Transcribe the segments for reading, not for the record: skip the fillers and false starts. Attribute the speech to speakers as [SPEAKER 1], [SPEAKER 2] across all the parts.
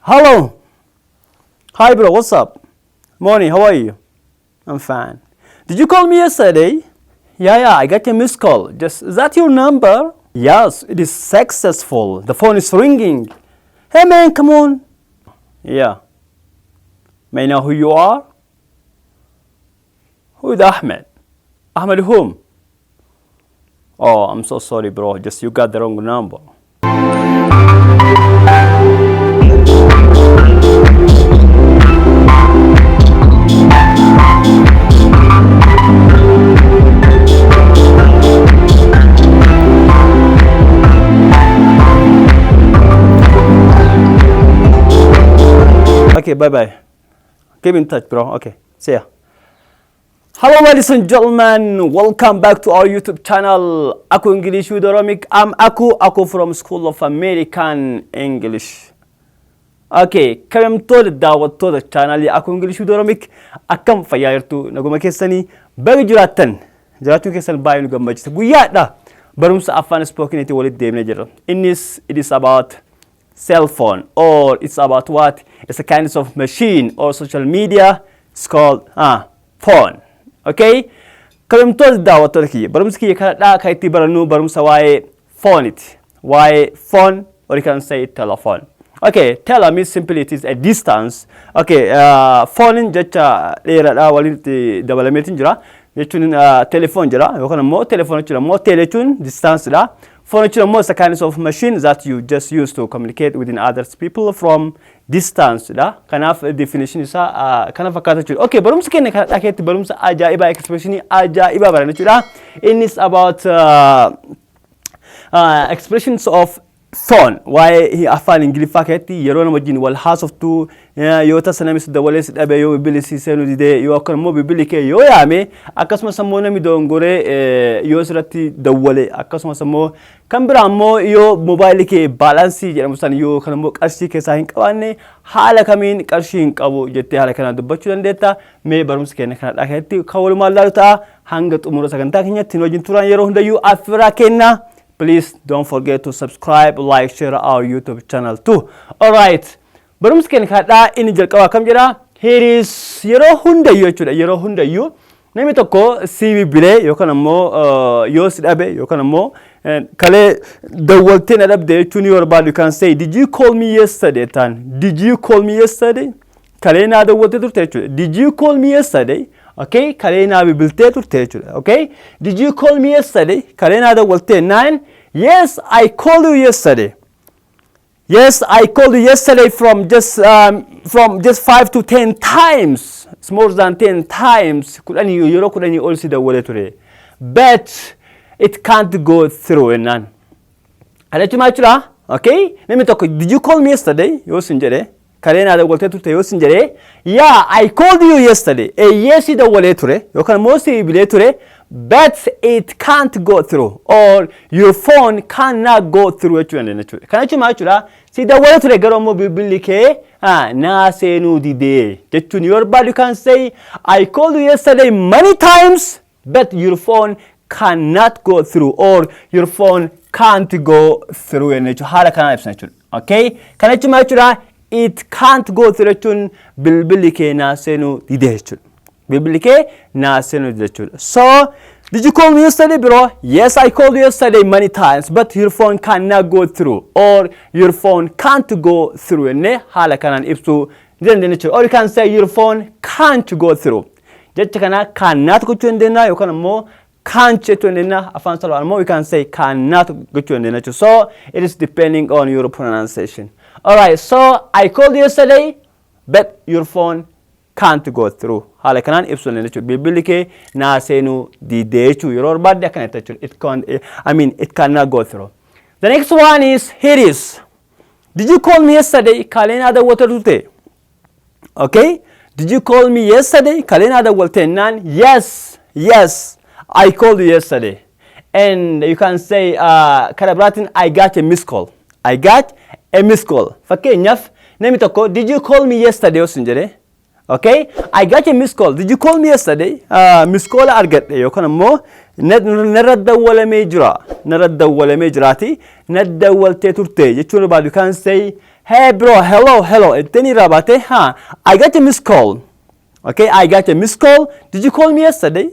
[SPEAKER 1] Hello. Hi bro, what's up? Morning, how are you? I'm fine. Did you call me yesterday? Yeah, I got a missed call. Just, is that your number? Yes, it is successful. The phone is ringing. Hey man, come on. Yeah. May I know who you are? Who is Ahmed? Ahmed whom? Oh, I'm so sorry, bro. Just you got the wrong number. Okay, bye bye. Keep in touch, bro. Okay, see ya. Hello, ladies and gentlemen. Welcome back to our YouTube channel, Aku English with Oromic. I'm Aku, Aku from School of American English. Okay, kabajamtoota daawwattoota chaanaalii Aku English with Oromic, akkam fayyaa jirtu? Naguma keessanii? Baga jiraattan. Jiraachuun keessan baay'ee nu gammachiisa. Guyyaadha barumsa afaan spoken walitti deemnee jirra. Innis it is about cell phone or it's about what? It's a kind of machine or social media. It's called phone. Okay? Kabajamtoota daawwattoota kiyya, barumsi kiyya kanadhaa kan itti barannu barumsa waa'ee phone-iti. Waa'ee phone, or you can say telephone. Okay, tele means simply it is a distance. Okay, phone jecha dheeraadha walitti dabalameetiin jira. Jechuun telephone jira yookaan immoo telephone jechuun immoo tele jechuun distance dha. Phone jechuun immoo is a kind of machine that you just use to communicate within others people from distance dha. Kanaaf definition isaa kana fakkaata jechuudha. Okay, barumsi keenya kana keessatti barumsa ajaa'ibaa, expressionii ajaa'ibaa baranna jechuudha. Innis about expressions of phone, waa'ee afaan Ingiliffaa keessatti yeroo nama wajjin wal haasoftu, yoo tasa namni si dabalee si dhabe, yoo bilbilli si seenuu didee, yoo akka immoo bilbilli kee yoo yaame, akkasumas immoo namni dongoree yoo sirratti dawwale, akkasumas immoo kan biraa immoo yoo moobaayilii kee baalaansii jedhamu san yoo kan immoo qarshii keessaa hin qabaanne, haala kamiin qarshii hin qabu jettee haala kanaan dubbachuu dandeetta. Mee barumsa keenya kanadhaa keessatti kan walumaan laalu ta'a. Hanga xumura sagantaa keenyatti nu wajjin turan. Yeroo hundayyuu affiraa kenna. Please don't forget to subscribe, like, share our YouTube channel too. Alright. Barumsi keenya kanadhaa inni jalqaba akkam jedha? Here is yeroo hundayyuu jechuudha. Yeroo hundayyuu namni tokko si bilbilee yookaan ammoo yoo si dhabe yookaan ammoo kalee dawwaltee na dhabde jechuun yoo barbaadu, you can say, "Did you call me yesterday?" Taan, "Did you call me yesterday?" Kalee naa dawwaltee turte jechuudha. "Did you call me yesterday?" Okay, kalee naa bilbiltee turte jechuudha. Okay, "Did you call me yesterday?" Kalee naa dawwaltee naan, "Yes, I called you yesterday. Yes, I called you yesterday from just 5 to 10 times. It's more than 10 times. 10, yeroo 10 ol si dawwalee ture. But it can't go through" jennaan. Kana jechuun maal jechuudha? Okay? Namni tokko "Did you call me yesterday?" yoo sin jedhe, kalee naa dawwaltee turte yoo sin jedhe, "Yeah, I called you yesterday." Eeyyee, si dawwalee ture yookaan immoo si bilbilee ture, but it can't go through or your phone cannot go through jechuu dandeenya jechuudha. Kana jechuun maal jechuudha? Si dawwalee ture, garuu immoo bilbilli kee naa seenuu didee jechuun yoo barbaadu, you can say, "I called you yesterday many times, but your phone cannot go through or your phone can't go through" jechuudha. Haala kanaan ibsina jechuudha. Okay? Kana jechuun maal jechuudha? "It can't go through" jechuun bilbilli kee naa seenuu didee jechuudha. Bilbilli kee naa seenuu didee jechuudha. So, "Did you call me yesterday, bro?" "Yes, I called you yesterday many times, but your phone cannot go through or your phone can't go through" jennee haala kanaan ibsuu ni dandeenya jechuudha. Or you can say "your phone can't go through." Jecha kana "cannot" gochuu dandeenya yookaan immoo "can't" jechuu dandeenya. Afaan salphaan immoo we can say "cannot" gochuu dandeenya jechuudha. So it is depending on your pronunciation. Alright, so "I called you yesterday, but your phone can't go through." Haala kanaan ibsuu dandeenya jechuudha. Bilbilli kee naa seenuu didee jechuudha. Yeroo barbaadde akkana jetta jechuudha. It can, I mean, it cannot go through. The next one is, here is, "Did you call me yesterday?" Kalee naa dawwata turte. Okay? "Did you call me yesterday?" Kalee naa dawwalte jennaan, Yes, I called you yesterday." And you can say karaa biraatiin, "I got a missed call. I got a missed call." Fakkeenyaaf namni tokko "Did you call me yesterday?" yoo sin jedhe, okay? "I got a missed call. Did you call me yesterday?" Missed call argadhe yookaan immoo narra dawwalamee jira. Narra dawwalamee jiraati. Na dawwaltee turte jechuun barbaadu. You can say Hey bro, hello, hello. Ittiin irraa baatee, ha, I got a missed call. Okay, I got a missed call. Did you call me yesterday?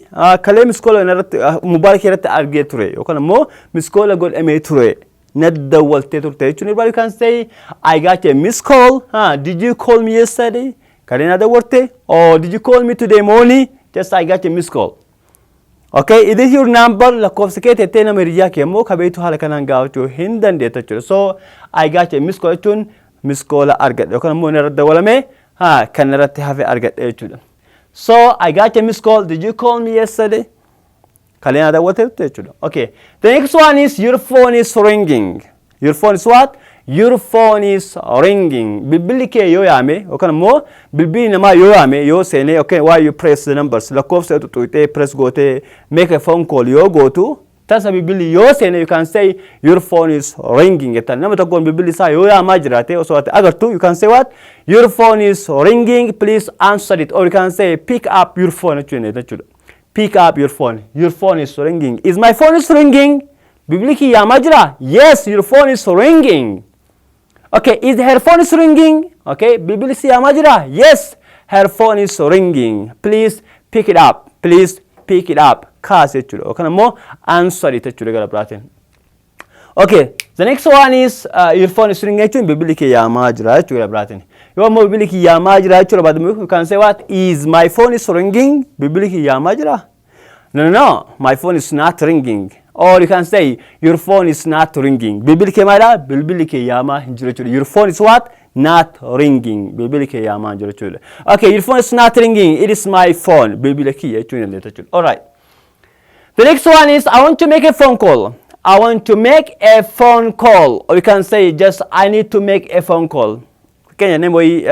[SPEAKER 1] Kalee missed call irratti mobaayila kee irratti argee ture yookaan immoo missed call godhamee ture. Na dawwaltee turte jechuun irraa you can say, "I got a missed call. Did you call me yesterday?" Kalee na dawwalte, or did you call me today morning? Just I got a missed call. Okay, is this your number? Lakkoofsa kee teettee nama hiriyaa kee immoo kabeetu haala kanaan gaafachuu hin dandeetta jechuudha. So I got a missed call jechuun missed call argadhe yookaan immoo inni irratti dawwalame kan irratti hafe argadhe jechuudha. So I got a missed call. Did you call me yesterday? Kalee na dawwalte jechuudha. Okay. The next one is your phone is ringing. Your phone is what? Your phone is ringing. Bilbilli kee yoo yaame yookaan immoo bilbilli namaa yoo yaame yoo seenee, okay, why you press the numbers, lakkoofsa xuxuuxee press gootee make a phone call yoo gootu, tasa bilbilli yoo seene, you can say your phone is ringing jettan. Nama tokkoon bilbilli isaa yoo yaamaa jiraate osoo ati agartu, you can say what? Your phone is ringing, please answer it, or you can say pick up your phone jechuudha. Pick up your phone. Your phone is ringing. Is my phone is ringing? Bilbilli kiyya yaamaa jira? Yes, your phone is ringing. Okay, is her phone is ringing? Okay, bilbilli si yaamaa jira? Yes, her phone is ringing. Please pick it up. Please pick it up. Kaas jechuudha. Yookaan immoo answer it jechuudha gara biraatiin. Okay, the next one is your phone is ringing jechuun bilbilli kee yaamaa jira jechuudha gara biraatiin. Yoo ammoo bilbilli kee yaamaa jira jechuudha barbaadamu, you can say what? Is my phone is ringing? Bilbilli kee yaamaa jira? No, my phone is not ringing. Or you can say your phone is not ringing. Bilbilli kee maalidha? Bilbilli kee yaamaa hin jiru jechuudha. Your phone is what? Not ringing. Bilbilli kee yaamaa hin jiru jechuudha. Okay, your phone is not ringing. It is my phone. Bilbila kiyya jechuu dandeetta jechuudha. Alright. The next one is I want to make a phone call. I want to make a phone call. Or you can say just I need to make a phone call. Fakkeenya namni wayii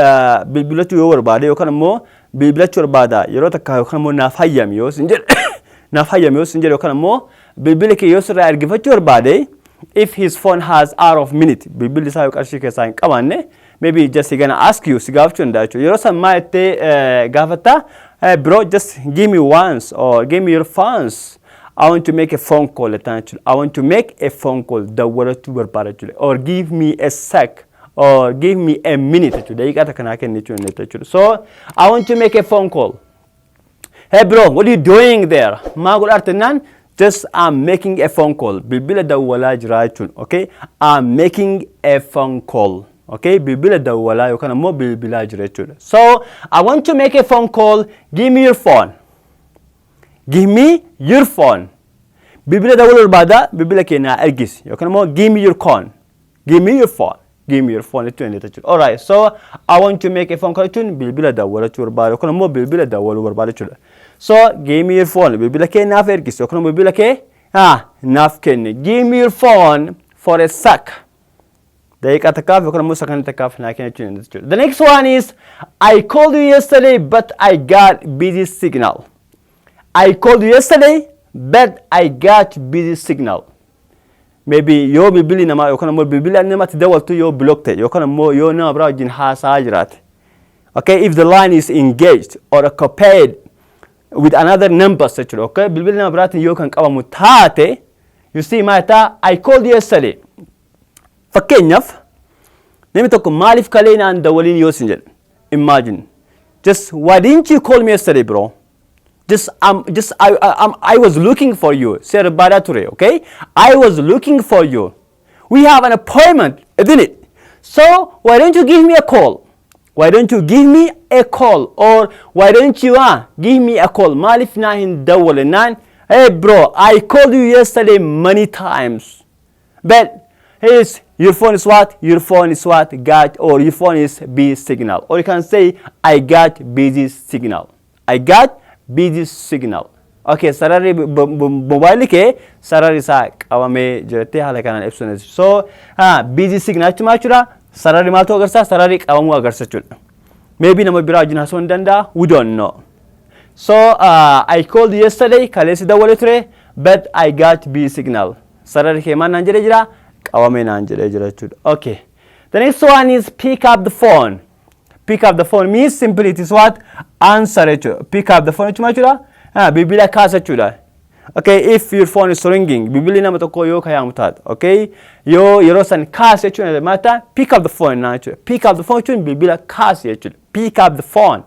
[SPEAKER 1] bilbilachuu yoo barbaade yookaan immoo bilbilachuu barbaada yeroo takka yookaan immoo naaf hayyami yoo sin jedhe yookaan immoo bilbila kee yoo sirraa ergifachuu barbaade, if his phone has out of minute, bilbilli isaa yoo qarshii keessaa hin qabaanne, maybe just he gonna ask you, si gaafachuu danda'a jechuudha. Yeroo san maal jettee gaafatta? Bro, just give me once or give me your phones. I want to make a phone call jettaan jechuudha. I want to make a phone call, dawwalachuu barbaada jechuudha. Or give me a sec or give me a minute jechuudha. Daqiiqaa takka naa kenni jechuudha. So I want to make a phone call. Hey bro, what are you doing there? Maa godhaa jennaan, just I'm making a phone call. Bilbila dawwalaa jira jechuudha. Okay? I'm making a phone call. Okay? Bilbila dawwalaa yookaan ammoo bilbilaa jira jechuudha. So I want to make a phone call. Give me your phone. Give me your phone. Bilbila dawwaluu barbaada, bilbila kee naa ergisi yookaan immoo give me your phone. Give me your phone. Give me your phone jechuun dandeetta jechuudha. Alright, so I want to make a phone call jechuun bilbila dawwalachuu barbaada yookaan immoo bilbila dawwaluu barbaada jechuudha. So give me your phone, bilbila kee naaf ergisi yookaan immoo bilbila kee naaf kenni. Give me your phone for a sec. Daqiiqaa takkaaf yookaan immoo sakandii takkaaf naa kenna jechuun dandeetta jechuudha. The next one is I called you yesterday but I got busy signal. I called you yesterday but I got busy signal. Maybe yoo bilbilli namaa yookaan immoo bilbilli namatti dawwaltu yoo block ta'e yookaan immoo yoo nama biraa wajjin haasa'aa jiraate. Okay, if the line is engaged or occupied with another numbers jechuudha. Okay, bilbilli nama biraatiin yoo kan qabamu taate, you see, maal ta'a? I called you yesterday. Fakkeenyaaf namni tokko maaliif kalee naan dawwaliin yoo sin jedhe, imagine, just why didn't you call me yesterday, bro? Just I was looking for you. Si barbaadaa ture, okay? I was looking for you. We have an appointment, isn't it? So why don't you give me a call? Why don't you give me a call? Or why don't you give me a call? Maaliif naa hin dawwale naan? Hey bro, I called you yesterday many times. But here's your phone is what? Your phone is what? Got, or your phone is busy signal. Or you can say I got busy signal. I got busy signal. Okay, sararri mobaayilli kee sararri isaa qabamee jirattee haala kanaan ibsuun. So, busy signal jechuun maal jechuudha? Sararri maaltu agarsiisa? Sararri qabamuu agarsiisa jechuudha. Maybe nama biraa wajjin haasa'uu hin danda'a. We don't know. So, I called yesterday, kaleessi dawwalee ture, but I got busy signal. Sararri kee maal naan jedhee jira? Qabamee naan jedhee jira jechuudha. Okay. The next one is pick up the phone. Pick up the phone means simply it is what? Answer jechuudha. Pick up the phone jechuun maal jechuudha? Bilbila kaasa jechuudha. Okay, if your phone is ringing, bilbilli nama tokko yoo kayaamu taate, okay, yoo yeroo san kaase jechuun maal ta'a? Pick up the phone naa jechuudha. Pick up the phone jechuun bilbila kaase jechuudha. Pick up the phone.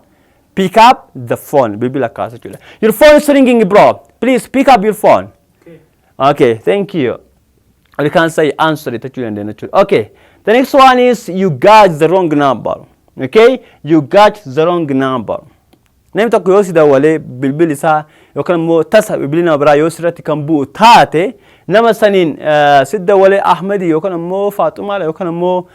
[SPEAKER 1] Pick up the phone. Bilbila kaase jechuudha. Your phone is ringing, bro. Please pick up your phone.
[SPEAKER 2] Okay.
[SPEAKER 1] Okay, thank you. Or you can say answer it jechuudha dandeenya jechuudha. Okay, the next one is "You got the wrong number." Okay, you got the wrong number. Namni tokko yoo si dawwalee bilbilli isaa yookaan immoo tasa bilbilli nama biraa yoo sirratti kan bu'u taate, nama saniin si dawwalee Ahmedii yookaan immoo Faaxumaadha yookaan immoo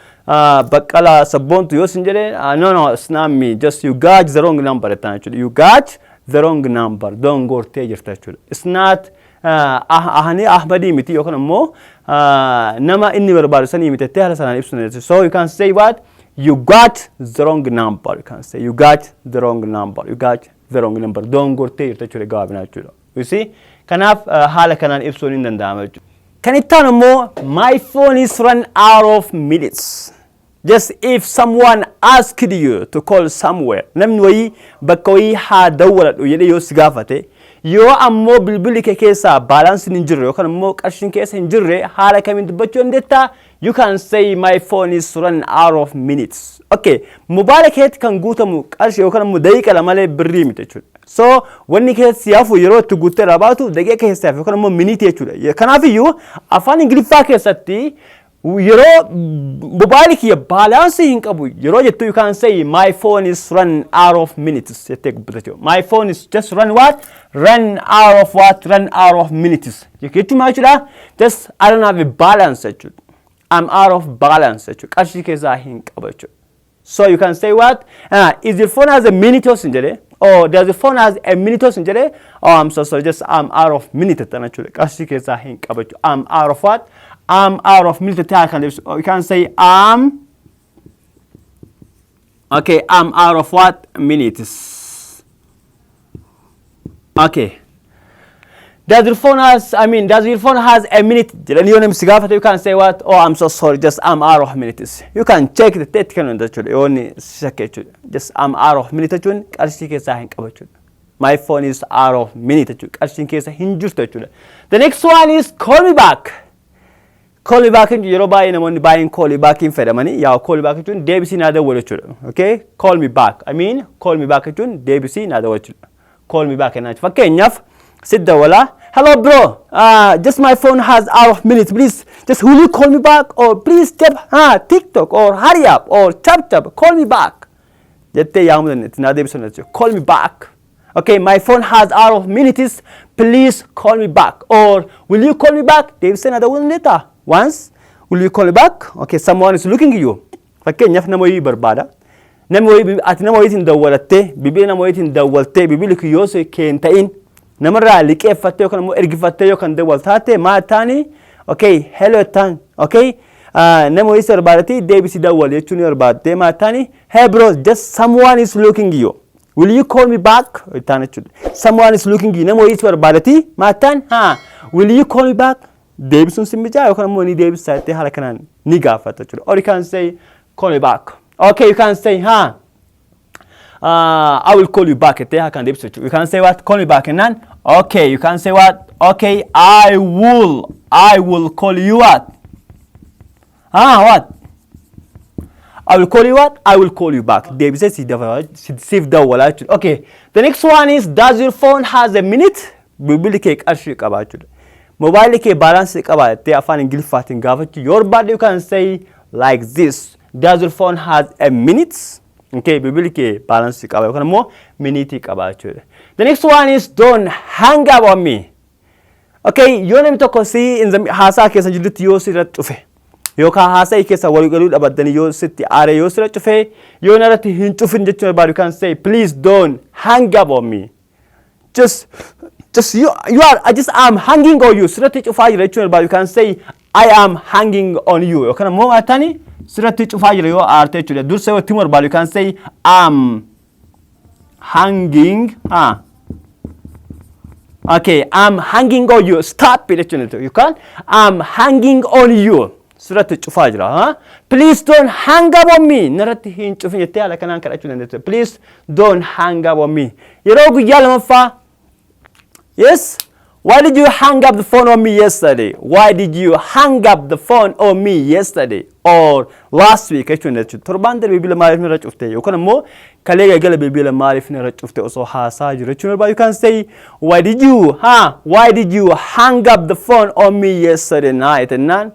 [SPEAKER 1] Baqqalaa Sabboontu yoo sin jedhee, No, it's not me. Just you got the wrong number" jettaan jechuudha. You got the wrong number. Dongortee jirta jechuudha. It's not ahanii Ahmadii miti yookaan immoo nama inni barbaadu sanii miti jettee haala sanaan ibsu dandeessa. So you can say what? You got the wrong number. You can say you got the wrong number. You got the wrong number. Dongortee jirta jechuudha gabaabinaa jechuudha. You see? Kanaaf haala kanaan ibsuun hin danda'ama jechuudha. Kan itti aanu immoo, my phone is run out of minutes. Just if someone asked you to call somewhere, namni wayii bakka wayii haa dawwaladhu jedhee yoo si gaafate, yoo ammoo bilbilli kee keessaa balanceiin hin jirre yookaan immoo qarshiin keessa hin jirre, haala kamiin dubbachuu dandeettaa? You can say, "My phone is run out of minutes." Okay, mobaayila keetti kan guutamu qarshii yookaan immoo daqiiqa malee birrii miti jechuudha. So wanni keessi hafu yeroo itti guuttee irraa baatu daqiiqa keessa hafu yookaan immoo miniitii jechuudha. Kanaafiyyuu afaan Ingiliffaa keessatti yeroo mobaayilii kiyya balance hin qabu yeroo jettu, you can say, "My phone is run out of minutes" jettee dubbata jechuudha. My phone is just run what? Run out of what? Run out of minutes. Jechuun maal jechuudha? Just I don't have a balance jechuudha. I'm out of balance jechuudha. Qarshii keessaa hin qabu jechuudha. So you can say what? Is your phone has a minute hin jedhee? Or does your phone has a minute hin jedhee? Oh, I'm so sorry, just I'm out of minute jettana jechuudha. Qarshii keessaa hin qabu jechuudha. I'm out of what? I'm out of minute jettee kan ibsu. You can say I'm okay, I'm out of what? Minutes. Okay. Does your phone has, I mean, does your phone has a minute? Jedhanii yoo namni si gaafate, you can say what? "Oh, I'm so sorry, just I'm out of minutes." You can check the text kan jechuudha. Yoo inni si shakke jechuudha. Just I'm out of minute jechuun qarshii keessaa hin qabu jechuudha. My phone is out of minute jechuudha. Qarshiin keessa hin jirtu jechuudha. The next one is "Call me back." Call me back yeroo baay'ee namoonni baay'een call me back hin fayyadamanii yaa call me back jechuun deebisii naa dawwal jechuudha. Okay? Call me back. I mean, call me back jechuun deebisii naa dawwal jechuudha. Call me back jennaan. Fakkeenyaaf sit dawwalaa. "Hello bro, just my phone has out of minutes. Please, just will you call me back or please step TikTok or hurry up or chap chap, call me back" jettee yaamuu dandeetti. Naa deebisuu dandeetti. Call me back. Okay, my phone has out of minutes. Please call me back. Or will you call me back? Deebisee naa dawwaluu dandeettaa? Once, will you call me back? Okay, someone is looking at you. Fakkeenyaaf nama wayii barbaada. Namni wayii ati nama wayiitiin dawwalattee bilbila nama wayiitiin dawwaltee bilbilli kun yoo kee hin ta'in namarraa liqeeffattee yookaan immoo ergifattee yoo kan dawwal taate maal taani? Okay, hello taan. Okay, nama wayii si barbaadatti deebisii dawwal jechuun yoo barbaaddee maal taani? "Hey bro, just someone is looking you. Will you call me back?" Taan jechuudha. Someone is looking you. Nama wayii si barbaadatti maal taan? Ha, will you call me back? Deebisuun si mijaa yookaan immoo ni deebisa jettee haala kanaan ni gaafata jechuudha. Or you can say, "Call me back." Okay, you can say, ha, "I will call you back" jettee haala kanaan deebisu jechuudha. You can say what? Call me back jennaan. Okay, you can say what? Okay, I will call you what? Ah, what? I will call you what? I will call you back. Deebisee siif dawwalaa jechuudha. Okay, the next one is, does your phone has a minute? Bilbilli kee qarshii qaba jechuudha. Mobaayilli kee balance qaba jettee afaan Ingiliffaatiin gaafachuu yoo barbaadde, you can say like this. Does your phone has a minute? Okay, bilbilli kee balance qaba yookaan immoo miniitii qaba jechuudha. The next one is, don't hang up on me. Okay, yoo namni tokko si haasaa keessa jirutti yoo si irratti cufe yookaan haasaa keessa walii galuu dhabaddanii yoo sitti aare yoo sirra cufe yoo narratti hin cufin jechuun barbaadu, you can say, "Please don't hang up on me." Just you are I just am hanging on you, sirratti cufaa jira jechuun barbaadu, you can say, "I am hanging on you" yookaan immoo maatani sirratti cufaa jira yoo aarte jechuudha. Dursa yoo itti barbaadu, you can say, "Am hanging," ah. Okay, "I'm hanging on you. Stop it" jechuun you can "I'm hanging on you." Sirratti cufaa jira. Huh? Please don't hang up on me. Narratti hin cufin jettee haala kanaan kadhachuu dandeessa. Please don't hang up on me. Yeroo guyyaa lamaffaa yes. Why did you hang up the phone on me yesterday? Why did you hang up the phone on me yesterday or last week jechuun jechuudha. Torbaan darbe bilbila maaliif narra cufte yookaan immoo kalee galgala bilbila maaliif narra cufte osoo haasaa jiru jechuun barbaadu. You can say, why did you ha why did you hang up the phone on me yesterday night?" Jennaan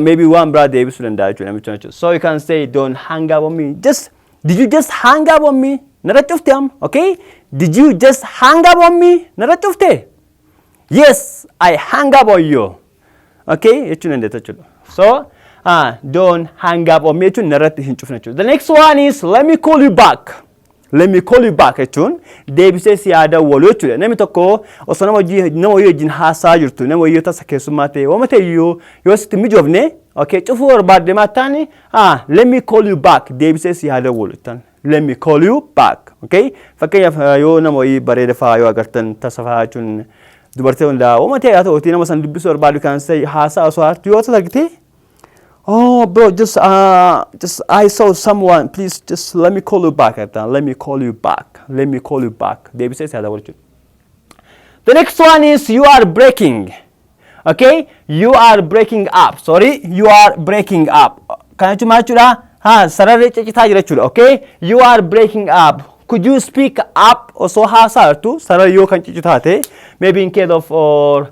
[SPEAKER 1] maybe waan biraa deebisuu danda'a jechuudha namicha jechuudha. So you can say, "Don't hang up on me. Just did you just hang up on me?" Narra cufte amma, okay? "Did you just hang up on me?" Narra cufte? "Yes, I hang up on you." Okay, jechuun dandeetta jechuudha. So "Don't hang up on me" jechuun narratti hin cufne jechuudha. The next one is "Let me call you back." "Let me call you back" jechuun deebisee si yaada walu jechuudha. Namni tokko osoo nama hojii nama wayii wajjin haasaa jirtu, nama wayii tasa keessummaa ta'e, wama ta'e iyyuu yoo sitti mijoofne, okay, cufuu barbaadde maattaani, "Let me call you back," deebisee si yaada walu jettan. "Let me call you back." Okay? Fakkeenyaaf yoo nama wayii bareeda fa'aa yoo agartan tasa fa'aa jechuun dubartii hundaa wama ta'e haa ta'uutii nama san dubbisuu barbaadu kan say haasaa osoo hartu yoo tasa argite, "Oh bro, just I saw someone, please just let me call you back," jettan. "Let me call you back. Let me call you back." Deebisee si yaada jechuudha. The next one is "You are breaking." Okay? "You are breaking up." Sorry, "You are breaking up." Kana jechuun maal jechuudha? Ha, sararri ciccitaa jira jechuudha. Okay? "You are breaking up. Could you speak up?" Osoo haasaa jirtu sararri yoo kan ciccitaa ta'e, maybe in case of or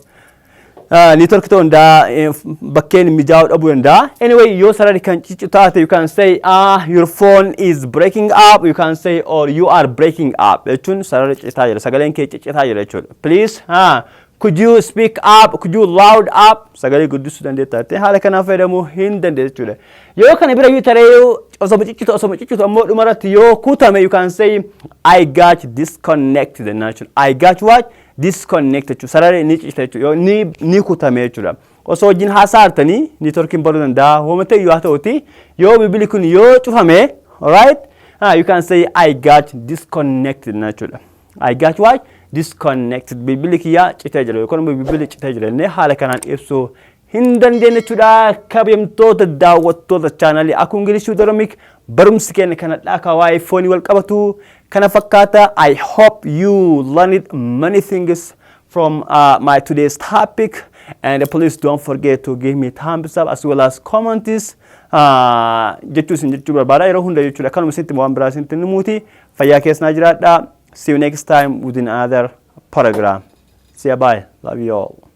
[SPEAKER 1] network ta'uu danda'a, bakkeen mijaa'uu dhabuu danda'a. Anyway, yoo sararri kan ciccitu taate, you can say, "Your phone is breaking up," you can say, or "You are breaking up" jechuun sararri ciccitaa jira, sagaleen kee ciccitaa jira jechuudha. "Please, could you speak up, could you loud up?" Sagalee guddisuu dandeetta jettee haala kanaan fayyadamuu hin dandeessu jechuudha. Yoo kana bira iyyuu taree osoo ciccitu osoo ciccitu ammoo dhumarratti yoo kutame, you can say, "I got disconnected" jechuudha. "I got what? Disconnect" jechuudha. Sararri ni ciccita jechuudha. Yoo ni kutame jechuudha. Osoo wajjin haasaa jirtanii networkiin baduu danda'a. Hooma ta'e yoo haa ta'uti yoo bilbilli kun yoo cufame, alright, you can say, "I got disconnected" jechuudha. "I got what? Disconnected." Bilbilli kiyyaa citee jira yookaan immoo bilbilli citee jira jennee haala kanaan ibsuu hin dandeenye jechuudha. Kabajamtoota daawwattoota chaanalii Akkuu English Oromic, barumsi keenya kanadha ka waa'ee foonii wal qabatu kana fakkaata. I hope you learned many things from my today's topic, and please don't forget to give me thumbs up as well as comments jechuu isin jechuu barbaada yeroo hunda jechuudha. Kanuma isinitti waan biraa isinitti himuuti. Fayyaa keessanaa jiraadha. See you next time with another program. See you, bye. Love you all.